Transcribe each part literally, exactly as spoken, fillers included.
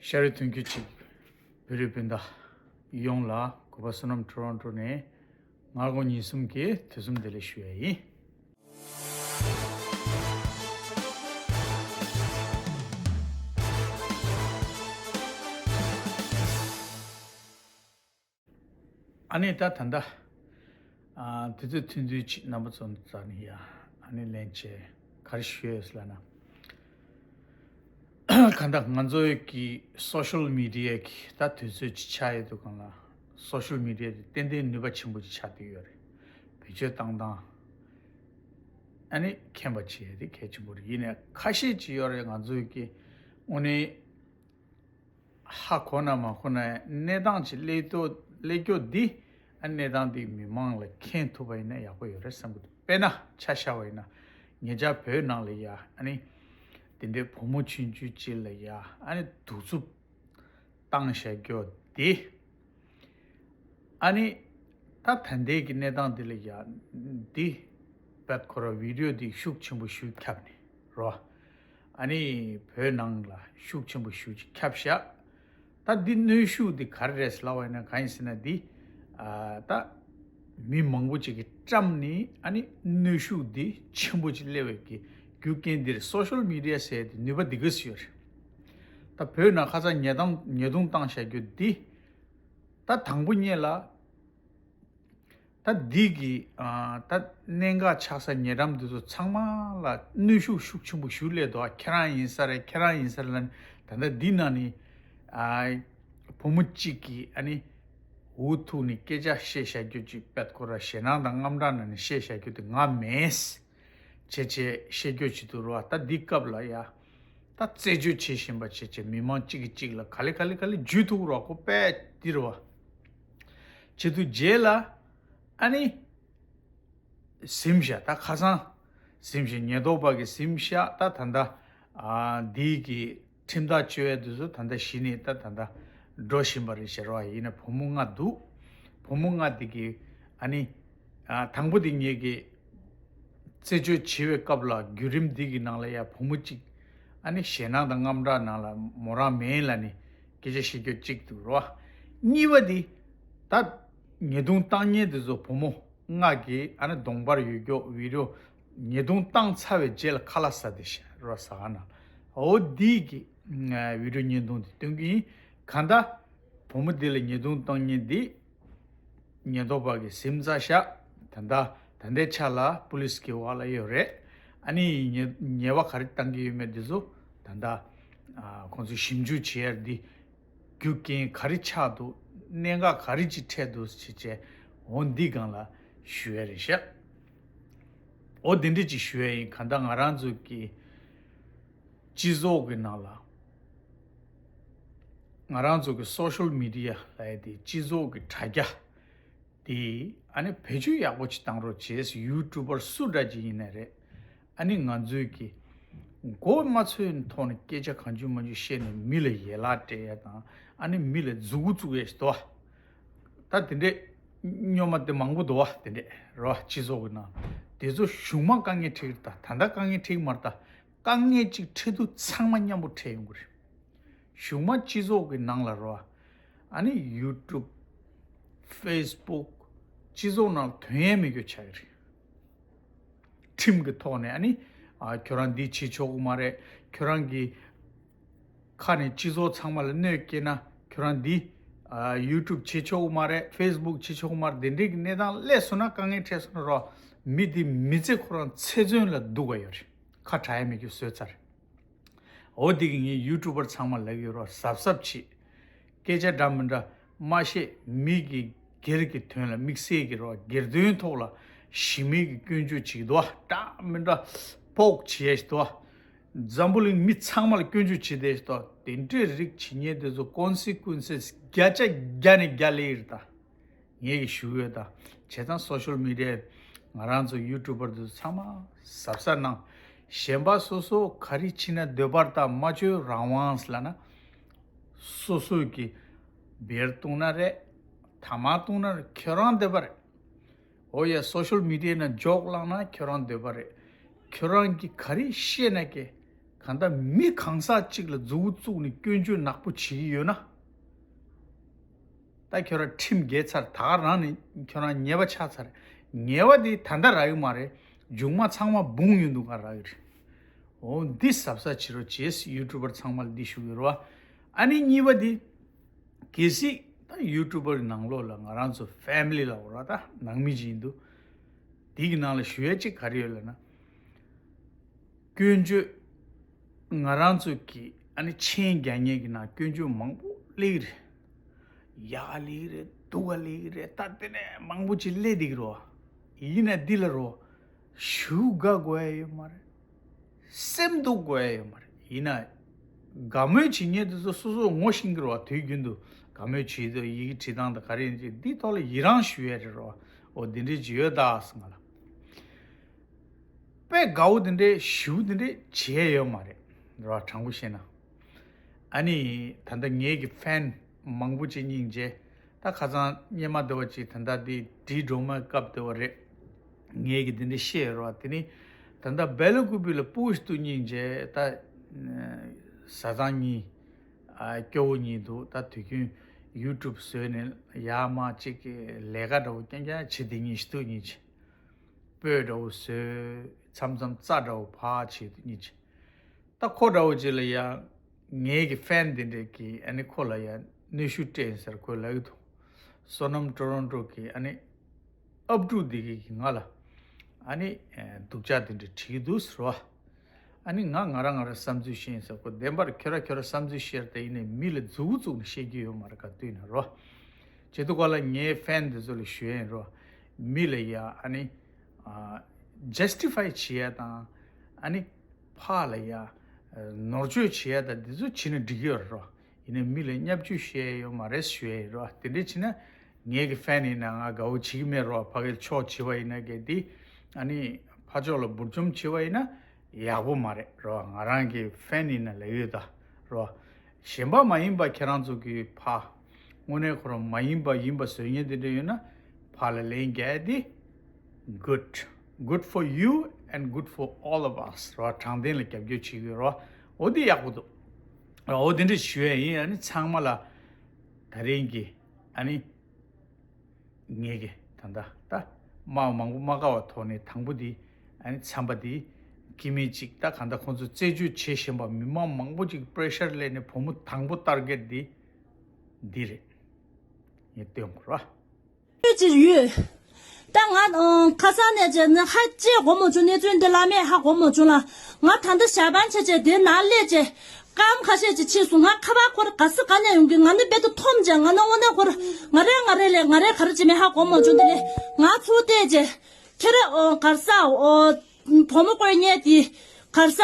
ཤ་རུས་ཐུན་གྱི་ཆིག་བོད་རིགས་སྤུན་ཟླ་ཡོངས་ལ་གུས་པ་བསོད་ནམས་ཊོ་རོན་ཊོ་ནས་ངར་དགོང་ཉིན་གསུམ་གྱི་དུས་གསུམ་བདེ་ལེགས་ཞུ་ཡ་ཡིན། ཨ་ནི་ད་ད་ལྟ་ཨ་དུས་ཚོད་ཐུང་ཐུང་ཅིག་རྣམ་པ་ཚོ་རྩ་ནས་ཡ་ཨ་ནི་ལན་བྱས་ག་རེ་ཞུ་ཡོད་ཟེར་ལབ་ན། གང་ལྟར་ང་ཚོའི་གི་སོ་ཤལ་མི་ཌི་ཡ་གི་ད་དུས་ཚོད་ཅིག་ཆགས་ཡོད་དུས་སྒང་ལ་སོ་ཤལ་མི་ཌི་ཡ་དེ་ཏན་ཏན་ནུས་པ་ཆེན་པོ་ཅིག་ཆགས་བསྡད་ཡོད་རེད། བེད་སྤྱོད་བཏང་སྟངས་ཨ་ནི་མཁྱེན་པ་བྱས་ཏེ་གལ་ཆེན་པོ་རེད། ཡིན་ནའི་ཁ་ཤས་ཅིག་ཡོད་རེད། ང་ཚོའི་གི་དངོས་གནས་ཧ་གོ་ན་མ་གོ་ན་གནས་སྟངས་ཅིག་སླེབས་ཏོ་སླེབས་སྐྱོ་འདི་ཨ་གནས་སྟངས་འདི་མི་མང་ལ་མཁྱེན་ཐུབ་པ་ཡིན་ན་ཡག་པོ་ཡོད་རེད་བསམ་གི་འདུག་དཔེར་ན་ཆ་བཞག་པ་ཡིན་ན་ངེད་ཅག་བོད་ནང་ལ་ཡ་ཨ་ནི་དེ་འདྲའི་བུ་མོ་ཆུང་ཆུང་ཅིག་ལ་ཡ་ཨ་ནི་གདུག་རྩུབ་བཏང་བཞག་སྐྱོ་འདི། ཨ་ནི་ད་ད་ལྟའི་གི་གནས་སྟངས་འདི་ལ་ཡ་འདི་བད་ཁོ་ར་བི་ཌི་ཡོ་འདི་ཤུགས་ཆེན་པོ་ཞུ་ཁྱབ་ནས་རོ། ཨ་ནི་བོད་ནང་ལ་ཤུགས་ཆེན་པོ་ཞུ་ཅིག་ཁྱབ་ཤག་ད་འདི་གནོན་ཤུགས་འདི་ག་རེ་རེད་ལབ་པ་ཡིན་ན་གང་ཡིན་ཟེར་ན་འདི་ཨ་ད་མི་མང་པོ་ཅིག་གིས་བཀྲམ་ནས་ཨ་ནི་གནོན་ཤུགས་འདི་ཆེན་པོ་ཅིག་སླེབས་པའི་གི་རྒྱུ་རྐྱེན་འདིར་སོ་ཤལ་མི་ཌི་ཡ་ཟེར་དེ་ནུས་པ་འདི་ག་ཙམ་ཡོད་རེད། ད་བོད་ནང་ཁ་སང་ཉེས་དང་ཉེས་རྡུང་བཏང་བཞག་རྒྱུ་འདི་ད་དང་པོ་ཉིད་ལ་ད་འདི་གི་ཨ་ད་གནད་འགག་ཆགས་ས་ཉེ་འགྲམ་འདི་ཚོ་ཚང་མ་ལ་གནོན་ཤུགས་ཤུགས་ཆེན་པོ་ཞུ་སླེབས་འདུག་ཨ་ཁྱེད་རང་ཡིན་ས་རེད། ཁྱེད་རང་ཡིན་ས་རེད་ལབ་ནས་ད་ལྟ་འདི་ནང་ནས་ཨ་བུ་མོ་གཅིག་གིས་ཨ་ནི་འུ་ཐུག་ནས་སྐད་ཆ་བཤད་བཞག་རྒྱུ་ཅིག་བད་ཁོ་ར་ཞེད་སྣང་དང་དངངས་སྐྲག་ནང་ནས་བཤད་བཞག་རྒྱུ་དེ་ང་མིན། བྱས་བྱས་བཤད་རྒྱུ་ཅིག་འདུག་རོ། ད་འདི་སྐབས་ལ་ཡ་ད་རྩད་གཅོད་བྱེད་བཞིན་པ་བྱས་བྱས་མི་མང་གཅིག་གིས་གཅིག་ལ་ག་ལེ་ག་ལེ་ག་ལེ་འཇུས་ཐུབ་རོ། ཁོ་པས་འདི་རོ། བྱེད་དུས་རྗེས་ལ་ཨ་ནི་ཟིམ་ཤག་ད་ཁ་སང་ཟིམ་ཤག་ཉེན་རྟོག་པ་གིས་ཟིམ་ཤག་ད་ད་ལྟ་ཨ་འདི་གི་ཁྲིམས་ཐག་གཅོད་ཡ་དུས་སུ་ད་ལྟ་གཞི་ནས་ད་ད་ལྟ་འགྲོ་བཞིན་པ་རེད་ཤག་རོ། ཡིན་ན་བུ་མོ་ལྔ་འདུག་བུ་མོ་ལྔ་དེ་གི་ཨ་ནི་ཨ་དང་པོ་དེ་ངེད་ཀྱི་རྩད་གཅོད་བྱེད་པའི་སྐབས་ལ་བརྒྱུད་རིམ་འདི་གི་ནང་ལ་ཡ་བུ་མོ་གཅིག་ཨ་ནི་ཞེད་སྣང་དང་དངངས་སྐྲག་ནང་ལ་མོ་རང་མིན་ལབ་ནས་སྐད་ཆ་བཤད་རྒྱུ་གཅིག་འདུག་རོ། གཉིས་པ་དེ་ད་ཉེས་རྡུང་བཏང་མཁན་དེ་ཚོ་བུ་མོ་ལྔ་གིས་ཨ་ནི་གདོང་པར་ཡོད་རྒྱུ་བི་ཌི་ཡོ་ཉེས་རྡུང་བཏང་ཚར་བའི་རྗེས་ལ་ཁ་ལག་ཟ་བསྡད་ཤག་རོ། ཟ་ཁང་ནང་འོ་འདི་གི་བི་ཌི་ཡོ་ཉེས་རྡུང་དེ་སྟོན་གྱི་ཡིན། གང་ལྟར་བུ་མོ་འདི་ལ་ཉེས་རྡུང་བཏང་མཁན་འདི་ཉེན་རྟོག་པ་གིས་ཟིན་ཚར་ཤག་ད་ལྟ་ད་ལྟའི་ཆ་ལ་པུ་ལིས་ཀྱི་འོག་ལ་ཡོད་རེད། ཨ་ནི་ཉེས་ཉེས་པ་ག་རེ་བཏང་གི་ཡོད་མེད་འདི་ཚོ་ད་ལྟ་ཨ་ཁོང་ཚོས་ཞིབ་འཇུག་བྱེད་ཡ་འདི་རྒྱུ་རྐྱེན་ག་རེ་ཆགས་འདུག་གནད་འགག་ག་རེ་ཅིག་འཕྲད་འདུག་ཅེས་བྱས་འོ་འདི་སྒང་ལ་ཞུ་ཡ་རེད་ཤག་འོ་འདི་འདྲ་ཅིག་ཞུ་ཡ་ཡིན། གང་ལྟར་ང་རང་ཚོ་གི་སྤྱི་ཚོགས་ཀྱི་ནང་ལ་ང་རང་ཚོ་གི་སོ་ཤལ་མི་ཌི་ཡ་ལབ་ཡ་དེ་སྤྱི་ཚོགས་ཀྱི་དྲ་རྒྱ་དེ་ཨ་ནི་བེད་སྤྱོད་ཡག་པོ་ཅིག་བཏང་རོགས་བྱས། ཡུ་ཊུབ་པར་སུ་འདྲ་ཅིག་ཡིན་ན་རེད། ཨ་ནི་ང་ཚོས་ཀྱི་མགོ་མ་ཚོས་ཐོག་ནས་སྐད་ཆ་གང་བྱུང་མང་བྱུང་བཤད་ནས་མི་ལ་ཡན་ལག་སྤྲད་ཡ་དང་ཨ་ནི་མི་ལ་མཛུ་གུ་བཙུགས་ཡ་ཞིག་འདུག་བ། ད་དེ་འདྲས་སྨྱོན་མ་དེ་མང་པོ་འདུག་བ། དེ་འདྲས་རོ་སྤྱི་ཚོགས་ཀྱི་ནང་དེ་ཚོ་གཞུག་མ་དཀའ་ངལ་འཕྲད་ཀྱི་རེད། ད་ད་ལྟ་དཀའ་ངལ་འཕྲད་ཀྱི་མ་རེད། ད་དཀའ་ངལ་ཅིག་འཕྲད་དུས་ཚང་མ་མཉམ་པོ་འཕྲད་ཡོང་གི་རེད། གཞུག་མ་སྤྱི་ཚོགས་ཀྱི་ནང་ལ་རོ། ཨ་ནི་ཡུ་ཊུབ། ཕེ་སི་བུག་སྤྱི་ཚོགས་ནང་ལ་དོན་ཡས་མེད་རྒྱུ་ཆགས་ཀྱི་རེད། ཁྲིམས་ཀྱི་ཐོག་ནས་ཨ་ནི་ཨ་ཁྱོད་རང་འདི་བྱེད་ཆོག་གི་མ་རེད། ཁྱོད་རང་གི་ཁ་ནས་སྤྱི་ཚོགས་ཚང་མ་ལ་གནོད་སྐྱེལ་ན་ཁྱོད་རང་འདི་ཨ་ཡུ་ཊུབ་བྱེད་ཆོག་གི་མ་རེད། ཕེ་སི་བུག་བྱེད་ཆོག་གི་མ་རེད། འདི་འདྲའི་གི་གནས་སྟངས་སླེབས་སོང་ན་དཀའ་ངལ་འཕྲད་སོང་ན་རོ། མི་འདི་མི་ཚེ་ཁོ་རང་ཚེ་བཙོན་ལ་འདུག་ག་ཡོད་རེད། ཁ་གྲག་ཡ་མེད་རྒྱུ་བཟོས་ཚར། འོ་འདི་གི་ངས་ཡུ་ཊུབ་པར་ཚང་མ་ལབ་ཡོད་རོ། གཟབ་གཟབ་བྱེད། སྐད་ཆ་འདྲ་མི་འདྲ་མ་བཤད། མི་གི་སྒེར་གྱི་དོན་ལ་དམིགས་བསལ་གྱི་རོ། སྒེར་དོན་ཐོག་ལ་ཞི་མི་གི་སྐྱོན་བརྗོད་བྱེད་ཀྱི་འདུག་བ། འདྲ་མི་འདྲ་ཕོག་བྱེད་ཡ་ཞིག་འདུག་བ། འཛམ་བུ་གླིང་མི་ཚང་མ་ལ་སྐྱོན་བརྗོད་བྱེད་བསྡད་ཞིག་འདུག་བ། དེ་འདྲའི་རིགས་བྱེད་མཁན་དེ་ཚོ་ཀོན་སི་ཀུན་སེས་བརྒྱ་ཆ་བརྒྱ་ནས་བརྒྱ་སླེབས་ཡོད་རེད་ད། ངས་ཀྱི་ཞུ་ཡོད་ད། བྱས་ཙང་སོ་ཤལ་མི་ཌི་ཡ་ང་རང་ཚོ་ཡུ་ཊུབ་པར་དུ་ཚང་མ་གཟབ་གཟབ་གནང་། གཞན་པ་སོ་སོ་ག་རེ་བྱེད་ན་འདོད་པར་ད་མ་བཅོས་རང་དབང་ལབ་ན། སོ་སོས་ཀྱི་བེར་བཏུང་ན་རེད། ཐ་མག་བཏུང་ན་རེད། ཁྱོད་རང་འདོད་པ་རེད། འོ་ཡ་སོ་ཤལ་མི་ཌི་ཡ་ནང་ཇོག་བསླངས་ན་ཁྱོད་རང་འདོད་པ་རེད། ཁྱོད་རང་གིས་ག་རེ་བཤད་ན་ཀྱེ། ག་ ད་ལྟ་མི་གང་ཟག་གཅིག་ལ་མཛུབ་གུ་བཙུགས་ནས་སྐྱོན་བརྗོད་ནག་པོ་བྱེད་ཀྱི་ཡོད་ན། ད་ཁྱོད་རང་ཁྲིམས་འགལ་ཚར། ད་ག་རང་ནས་ཁྱོད་རང་ཉེས་པ་ཆགས་ཚར། ཉེས་པ་དེ་ད་ལྟ་རག་གི་མ་རེད། མཇུག་མ་ཚང་མ་བུང་ཡོང་དུས་ག་རག་གི་རེད། འོ་འདི་གཟབ་གཟབ་བྱེད་རོགས་བྱེད། ཡུ་ཊུབ་པར་ཚང་མ་ལ་འདི་ཞུ་གི་རེད་བ། ཨ་ནི་གཉིས་པ་དེ། གལ་སྲིད་ད་ཡུ་ཊུབ་པར་ནང་ལོགས་ལ་ང་རང་ཚོ་ཕེ་མི་ལི་ལ་འོ་ར་ད་ནང་མི་ཅིག་ཡིན་དུས། དེ་གི་ནང་ལ་ཞུ་ཡ་གཅིག་ག་རེ་ཡོད་ལབ་ན། སྐྱོན་བརྗོད། ང་རང་ཚོ་གི་ཨ་ནི་མཆན་རྒྱག་མཁན་གྱི་ནང་སྐྱོན་བརྗོད་མང་པོ་སླེབས་ཀྱི་རེད། ཡག་ག་སླེབས་ཀྱི་རེད། སྡུག་ག་སླེབས་ཀྱི་རེད། ད་དེ་ནས་མང་པོ་ཅིག་སླེབས་བསྡད་ཀྱི་རེད་བ། ཡིན་ན་འདི་ལ་རོ། ཞུ་དགའ་དགོས་ཡ་ཡོད་མ་རེད། སེམས་སྡུག་དགོས་ཡ་ཡོད་མ་རེད། ཡིན་ན། དགའ་མོས་བྱེད་མཁན་དེ་ཚོ་སོ་སོ་ངོ་ཤེས་ཀྱི་རེད་བ། དུས་རྒྱུན་དུ་དགའ་མོས་བྱེད་དུས་ཡི་གེ་བྲིས་སྟངས་དང་ག་རེ་ཡིན་ཅིག་འདིའི་ཐོག་ལ་ཡི་རངས་ཞུ་ཡ་རེད་རོ། འོ་འདི་འདྲའི་ཅིག་ཡོད་ད་ཟེར་ང་ལ། དཔེ་དགའ་བོ་དེ་འདྲའི་ཞུ་དེ་འདྲའི་བྱས་ཡོད་མ་རེད་ར། དྲང་པོ་བཤད་ན། ཨ་ནི་ད་ལྟ་ངེད་ཀྱི་ཕེན་མང་པོ་ཅིག་སྙིང་རྗེ། ད་ཁ་སང་སྙེ་མ་དེ་བ་ཅིག་ད་ལྟ་འདི་བྲིས་འགྲོ་མ་སྐབས་དེ་བ་རེད། ངེད་ཀྱི་དེ་འདྲའི་བཤད་ཡོད་ར། དེ་ནི་ད་ལྟ་སྦེ་ལ་ཀུ་པི་ལ་པུ་ཤ་ཏུ་སྙིང་རྗེ། ད་བཟའ་ཚང་གཉིས་སྐྱོ་བོ་གཉིས་འདུག་ད་དུས་རྒྱུན་ཡུ་ཊུབ་བཟོས་ནས་ཡར་མར་ཅིག་ལས་ཀ་འདྲ་བོ་རྐྱང་རྐྱང་བྱེད་དེ་གཉིས་ཤི་ཏུ་གཉིས་ཀྱི། སྤོས་འདྲ་བོ་བཟོས། མཚམས་མཚམས་རྩྭ་འདྲ་བོ་ཕར་བྱེད་དུ་གཉིས་ཀྱི། ད་ཁོ་འདྲ་བོ་ཅིག་ལ་ཡང་ངེད་ཀྱི་ཕེན་དེ་འདྲས་ཀྱིས་ཨ་ནི་ཁོ་ལ་ཡང་གནོན་ཤུགས་སྤྲད་ཡིན་ཟེར་ཁོས་ལབ་ཀྱི་འདུག་བསོད་ནམས་ཊོ་རོན་ཊོ་གིས་ཨ་ནི་ཨབ་ཕྲུག་འདི་གིས་ང་ལ་ཨ་ནི་སྡུག་ཅག་དེ་འདྲས་བྲིས་ཀྱི་འདུག་ཟེར་བ། ཨ་ནི་ང་ང་རང་ང་རང་བསམ་ཚུལ་བཤད་ཡིན་ཟེར། ཁོ་བདེན་པར་ཁྱོད་ར་ཁྱོད་ར་བསམ་ཚུལ་བཤད་དེ་ཡིན་ནའི་མི་ལ་མཛུབ་གུ་བཙུགས་ནས་བཤད་རྒྱུ་ཡོད་མ་རེད་ག་དུས་ན་རོ། བྱེད་དུས་ག་ལ་ངའི་ཕེན་དེ་ཚོ་ལ་ཞུ་ཡིན་རོ། མི་ལ་ཡ་ཨ་ནི་ཇས་ཊི་ཕའི་བྱེད་ཡ་དང་། ཨ་ནི་ཕར་ལ་ཡ་ནོར་བཅོས་བྱེད་ཡ་དང་འདི་ཚོ་བྱེད་ན་འགྲིག་གི་ཡོད་རེད་རོ། ཡིན་ནའི་མི་ལ་བརྙས་བཅོས་བཤད་ཡ་ཡོད་མ་རེད་ཞུ་ཡ་ཡིན་རོ། དེ་འདྲས་བྱེད་ན་ངེད་ཀྱི་ཕེན་ཡིན་ན་ང་དགའ་བོ་བྱེད་ཀྱི་མེད་རོ། ཕ་གིར་ཆོག་བྱེད་པ་ཡིན་ན་གལ་ཏེ་ཨ་ནི་ཕར་ཕྱོགས་ལ་འབུར་འཇོམས་བྱེད་པ་ཡིན་ན་ཡག་པོ་མ་རེད་རོ། ང་རང་གི་ཕེན་ཡིན་ན་ལབ་ཡོད་ད་རོ། གཞན་པ་མ་ཡིན་པ་ཁྱེད་རང་ཚོ་གི་ཕ་དངོས་གནས་ཁོ་རང་མ་ཡིན་པ་ཡིན་པ་བཟོ་མཁན་དེ་འདྲ་ཡོད་ན་ཕ་ལ་ལན་རྒྱག་ཡ་དེ། Good, good for you and good for all of us རོ། དྲང་བདེན་ལ་རྒྱབ་སྐྱོར་བྱེད་དགོས་རོ། འོ་དེ་ཡག་པོ་འདུག་འོ་དེ་འདྲ་ཞུ་ཡ་ཡིན། ཨ་ནི་ཚང་མ་ལ་ད་རིང་གི་ཨ་ནི་ངེད་ཀྱི་ད་ལྟ་ད་དམག་མང་པོ་མ་དགའ་བ་ཐོག་ནས་དང་པོ་དེ་ཨ་ནི་ཚན་པ་དེ་སྐྱེ་དམན་གཅིག་ད་གང་ལྟར་ཁོང་ཚོ་རྩད་གཅོད་བྱེད་བཞིན་པ། མི་མང་མང་པོ་ཅིག་པི་རེ་ཤར་སླེབས་ནས་བུ་མོ་དང་པོ་ཊར་གེཊ་དེ་འདི་རེད། ངས་སྟོན་དགོས་ར། ཅིག་ཡོད། ད་ང་ཁ་སང་ནས་བྱས་ན་ཧ་ཅང་གོ་མ་བྱུང་། གནས་ཚུལ་འདི་བླ་མས་ཧ་གོ་མ་བྱུང་ལ། ང་ད་ལྟ་ཞལ་པན་ཆེ་ཆེ་དེ་ནང་སླེབས་བྱས་སྐམ་ཁ་ཤས་ཅིག་ཕྱིས་སོང་། ང་ཁ་པར་ཁོ་ར་ག་ས་ག་ནས་ཡོང་གི། ང་ནི་རྦད་དེ་འཐོམ་བྱས། ང་ནི་དངོས་གནས་ཁོ་ར་ང་རེ་ང་རེ་ལས་ང་རེ་ག་རེ་བྱེད་མིན་ཧ་གོ་མ་བྱུང་། དེ་ལས་ང་ཚུར་བལྟས་བྱས་ཁྱེད་ར་ག་རེ་ཟ་འོ། བུ་མོ་བསྐོས་མཁན་དེ་ག་རེ་ཟ།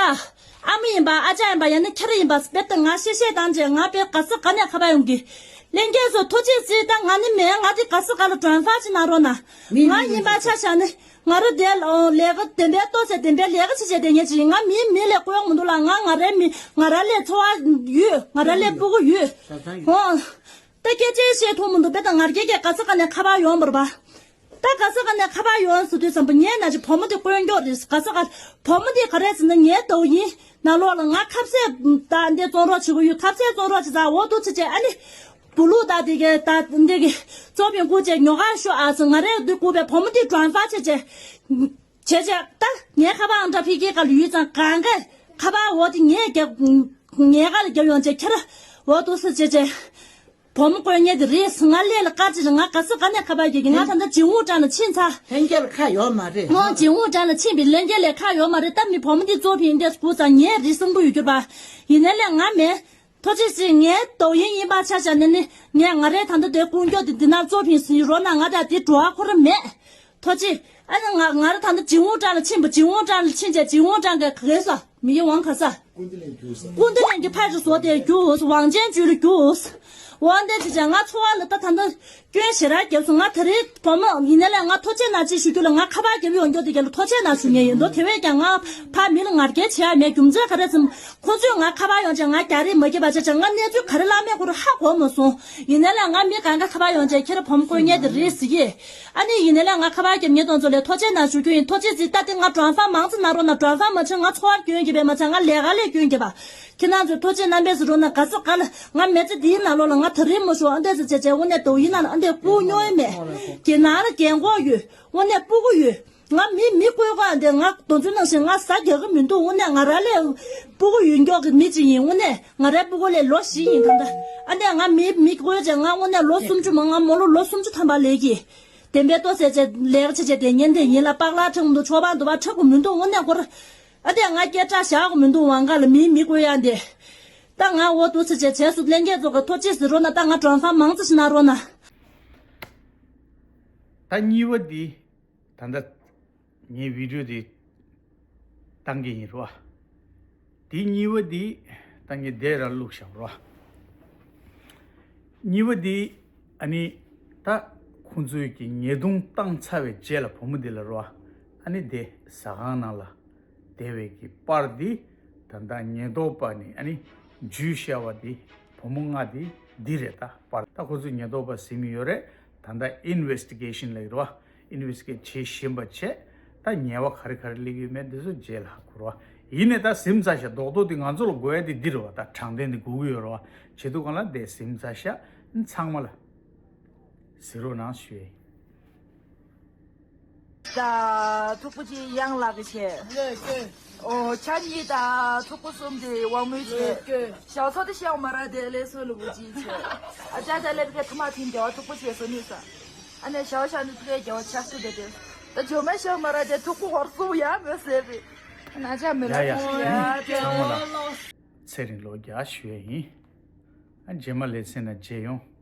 ཨ་མ་ཡིན་པ་ཨ་ཅག་ཡིན་པ་ཡང་ན་ཁྱེད་རང་ཡིན་པ་རྦད་དེ་ང་གཤེ་གཤེ་བཏང་བྱས། ང་དཔེ་ག་ས་ག་ནས་ཁ་པར་ཡོང་གི། ལྷན་རྒྱས་ཚོ་ཐུགས་རྗེ་གཟིགས། ད་ང་ནི་མེད། ང་དེ་ག་ས་ག་ལ་ཊེ་རན་སི་ཕར་ཅིག་གནང་རོགས་གནང་། མི་ང་མི་ཡིན་པ་ཆ་བཞག་ནི་ང་རང་དེ་ལས་ཀ་བདེན་པའི་ལྟོ་ཟས་བདེན་པའི་ལས་ཀ་བྱེད་བྱེད་བསྡད་མཁན་ཅིག་ཡིན། ང་མིའི་མི་ལས་དགོས་ཡོང་མི་འདུག་ལ། ང་ང་རའི་མི་ང་ར་ལས་འཚོ་བ་ཡོད། ང་ར་ལས་སྤུ་གུ་ཡོད། ཧོ། ད་སྐད་ཆ་བཤད་ཐུབ་མི་འདུག་དཔེ་ད་ང་རྒྱལ་གྱིས་ག་ས་ག་ནས་ཁ་པར་ཡོང་བར་བ། ད་ག་ས་ག་ནས་ཁ་པར་ཡོང་ཟེར་དུས་ཙམ་པ་ངས་ན་ཅི་བུ་མོ་དེ་དཀོན་མཆོག་རེད། ག་ས་ག་བུ་མོ་དེ་ག་རེ་ཟེར་ན་ངའི་ཏོག་ཡིན་ནང་ལོགས་ལ་ང་ཁ་ཟས་ད་འདི་བཙོང་རོགས་བྱེད་གི་ཡོད། ཁ་ཟས་བཙོང་རོགས་བྱེད་ཙང་འོ་ཐུག་ཚེ་ཆེ་ཨ་ནི་བུ་ལུག་ད་དེ་གའི་ད་འདི་གི་གཙོ་ཕིང་བསྐུར་བྱས་ཉོ་ག་ཤོག་ཨ་ཟེར། ང་རས་འདི་བསྐུར་བས་བུ་མོ་དེ་ཊེ་རན་སི་ཕར་བྱས་བྱས་བྱས་བྱས་ད་ངའི་ཁ་པར་ཨང་གྲངས་ཕ་གིའི་སྒང་ལ་ཡོད་ཙང་གང་ག་ཁ་པར་འོ་དེ་ངས་རྒྱབ་ངའི་སྒང་ལ་རྒྱབ་ཡོང་བྱས་ཁྱེར་འོ་ཐུག་ཚེ་ཆེ་ཆེ། བུ་མོ་དཀོན་མཆོག་དེ་རེད། ང་ལས་ལ་དཀར་ཅིག་རེད། ང་ག་ས་ག་ནས་ཁ་པར་རྒྱག་གི། ང་ད་ལྟ་ཇིང་ཝུ་ཀྲང་ལ་ཕྱིན་ཚར། ལྷན་རྒྱས་ལ་ཁ་ཡོད་མ་རེད། ང་ཇིང་ཝུ་ཀྲང་ལ་ཕྱིན་པའི་ལྷན་རྒྱས་ལ་ཁ་ཡོད་མ་རེད། ད་མི་བུ་མོ་འདི་གཙོ་ཕིང་འདི་སྐུ་ཚང་ངས་རི་སྲིན་པོ་ཡོད་གྱུར་པ། ཡིན་ནའི་ལས་ང་མེད། ཐུགས་རྗེ་གཟིགས། ངའི་ཏོག་ཡིན་ཡིན་པ་ཆ་བཞག་ནས་ནི་ངས་ང་རའི་ད་ལྟ་དེ་དཀོན་མཆོག་དེ་འདི་ན་གཙོ་ཕིང་ཟིན་རོགས་གནང་། ང་ད་དེ་འགྲོ་བ་ཁོ་རང་མེད། ཐུགས་རྗེ། ཨ་ནི་ང་ང་ར་ད་ལྟ་ཇིང་ཝུ་ཀྲང་ལ་ཕྱིན་པ། ཇིང་ཝུ་ཀྲང་ལ་ཕྱིན་བྱས་ཇིང་ཝུ་ཀྲང་གི་ག་གེ་ས་མི་ཡི་ཝང་ག་ས། ཀུན་བདེ་གླིང་གི་ཕ་རི་བཟོ་དེ་རྒྱུགས། ཝང་ཅན་ཅུས་ལ་རྒྱུགས། འོ་འདི་བྱས་བྱས་ང་འཚོ་བ་ལ་ད་ད་ལྟ་ སྐྱོན་ཞེ་དྲག་བརྒྱབ་སོང་། ང་ད་རེས་བུ་མོ་ཡིན་ནའི་ལས་ང་ཐུགས་རྗེ་གནང་ཅིག་ཞུ་རྒྱུ་ལ། ང་ཁ་པར་རྒྱབ་ཡོང་རྒྱུ་དེ་ག་ལ་ཐུགས་རྗེ་གནང་ཞུ་ངེས་ཡིན་འདུག་དེ་བས་ཀྱང་ང་ཕར་མི་ལ་ངར་སྐད་བྱེད་ཡ་མེད། རྒྱུ་མཚན་ག་རེ་ཟེར་ན། ཁོ་ཚོས་ང་ཁ་པར་ཡོང་བྱས་ང་རྒྱག་རེས་མ་བརྒྱབ་པ་བྱས་བྱས་ང་གནས་ཚུལ་ག་རེ་ལབ་མེད་ཁོ་རང་ཧ་གོ་མ་སོང་། ཡིན་ནའི་ལས་ང་མི་གང་ག་ཁ་པར་ཡོང་བྱས་ཁྱེད་རང་བུ་མོ་བཀོལ་མཁན་དེ་རེད་ཟེར་གྱི། ཨ་ནི་ཡིན་ནའི་ལས་ང་ཁ་པར་རྒྱབ་མཁན་དེ་ཚོ་ལ་ཐུགས་རྗེ་གནང་ཞུ་རྒྱུ་ཡིན། ཐུགས་རྗེ་གཟིགས། ད་དེ་ང་གྲོང་གསེབ་མང་ཙམ་གནང་རོགས་གནང་། གྲོང་གསེབ་མ་ཕྱིན་ང་འཚོ་བར་སྐྱོན་གྱི་བས་མ་ཚད་ང་ལས་ཀ་ལས་སྐྱོན་གྱི་བ། ཁྱེད་རང་ཚོས་ཐུགས་རྗེ་གནང་པས་ཟེར་རོགས་གནང་། ག་ཚོད་ག་ལ་ང་མི་ཚེ་འདིའི་ནང་ལོགས་ལ་ང་ད་རེས་མ་ཞུ་ཨ་འདྲས་ཟེར་བྱས་བྱས་དངོས་གནས་དུ་ཡིན་ན་ཨ་འདྲས་སྤུ་གུ་རྙོག་ཡ་མེད། རྒྱལ་ནང་ལ་རྒན་གོག་ཡོད། དངོས་གནས་སྤུ་གུ་ཡོད། ང་མི་མི་བཀོལ་ག་འདི་ང་དོན་ཚུལ་ནང་བཞིན་ང་ཟ་རྒྱག་གི་མི་འདུག་དངོས་གནས་ང་རང་ལས་སྤུ་གུ་ཡོད་མགྱོགས་ཀྱི་མི་ཅིག་ཡིན། དངོས་གནས་ང་རའི་སྤུ་གུ་ལས་ལོ་བཞི་ཡིན་ད་ལྟ། ཨ་འདྲས་ང་མི་མི་བཀོལ་བྱས་ང་དངོས་གནས་ལོ་སུམ་ཅུ་མ་ང་མོ་ལོ་ལོ་སུམ་ཅུ་ཐམ་པ་ལས་ཀྱི། བདེན་པའི་ལྟོ་ཟས་བྱས་ལས་ཀ་བྱས་བྱས་དེ་ཉིན་དེ་ཉིན་ལ་པགས་ལག་འཁྲབ་འདུག་ཆོག་པ་འདུག་པ་འཁྲབ་དགོས་མི་འདུག་དངོས་གནས་ཁོ་ར། ཨ་དེ་ང་སྐད་གྲགས་བཞག་དགོས་མི་འདུག་ཝང་ག་ལ་མིའི་མི་བཀོལ་ཡ་འདི། ད་ང་འོ་འདུག་ཟེར་བྱས་བྱས་སུ་ལྷན་རྒྱས་ཚོ་གི་ཐུགས་རྗེ་ཟེར་རོགས་གནང་། ད་ང་གྲོང་གསེབ་མང་ཙམ་ཞིག་གནང་རོགས་གནང་། ད་གཉིས་པ་འདི། ད་ལྟ་ངའི་བི་ཌིའོ་འདི་བཏང་གི་ཡིན་རོ། འདི་གཉིས་པ་འདི་ད་ངས་འདི་རང་བླུགས་བཞག་རོ། གཉིས་པ་འདི་ཨ་ནི་ད་ཁོང་ཚོས་ཀྱི་ཉེས་རྡུང་བཏང་ཚར་བའི་རྗེས་ལ་བུ་མོ་འདི་ལ་རོ། ཨ་ནི་དེ་ཟ་ཁང་ནང་ལ་བསྡད་པའི་གི་པར་འདི་ད་ལྟ་ཉེན་རྟོག་པ་ནི་ཨ་ནི་འཇུས་བཞག་པ་འདི་བུ་མོ་ལྔ་འདི་འདི་རེད། ད་པར་ད་ཁོ་ཚོས་ཉེན་རྟོག་པ་ཟིན་ཡོད་རེད། ད་ལྟ་ཨིན་ཝེ་སི་ཊི་གེ་ཤན་ལ་ཡོད་རོ། ཨིན་ཝེ་སི་ཊི་གེ་ཊི་བྱེད་བཞིན་པ་བྱས། ད་ཉེས་པ་ག་རེ་ག་རེ་སླེབས་ཡོད་མེད་འདི་ཚོ་རྗེས་ལ་ཧ་གོ་རོ། ཡིན་ནའི་ད་ཟིན་ཚར་ཤག་རྡོག་རྡོག་འདི་ང་ཚོ་ལ་དགོས་ཡ་འདི་འདི་རེད་བ། ད་དྲང་བདེན་འདི་དགོས་ཀྱི་ཡོད་རེད་བ། བྱེད་དུས་སྒང་ལ་དེ་ཟིན་ཚར་ཤག་ཚང་མ་ལ་གཟིགས་རོགས་གནང་ཞུ་ཡ་ཡིན། ད་མཐུག་པོ་ཅིག་གཡང་ལགས་ཀྱི་བྱས། ལས་ཀྱི། ཨོ་ཆ་གཉིས་དང་མཐུག་པོ་གསུམ་དེ་དབང་མོའི་ལས་བྱས། ཀྱི། ཞའོ་ཚོ་དེ་ཤའོ་མ་ར་དེ་ལས་སོ་ལུ་བུ་ཅིག་བྱས། ཨ་ཅག་ཅག་ལས་ཀའི་ཐུ་མ་ཐིན་རྒྱལ་བ་མཐུག་པོ་བྱས་སོ་ནུས་ས། ཨ་ནེ་ཞའོ་ཤ་ནུས་ཐུ་གའི་རྒྱལ་བ་ཆགས་སུ་དེ་དེ། ད་ཇོ་མེ་ཤའོ་མ་ར་དེ་མཐུག་པོ་ཧོར་སུ་ཡ་མེད་ཟེར་བི། ན་ཅག་མི་ཡ་ལ་ཡ། ཡ་ཚང་མ་ལ་ཚེ་རིང་ལོ་བརྒྱ་ཞུ་ཡ་ཡིན། ཨ་རྗེས་མ་ལེ་ཚན་ན་མཇལ་ཡོང་།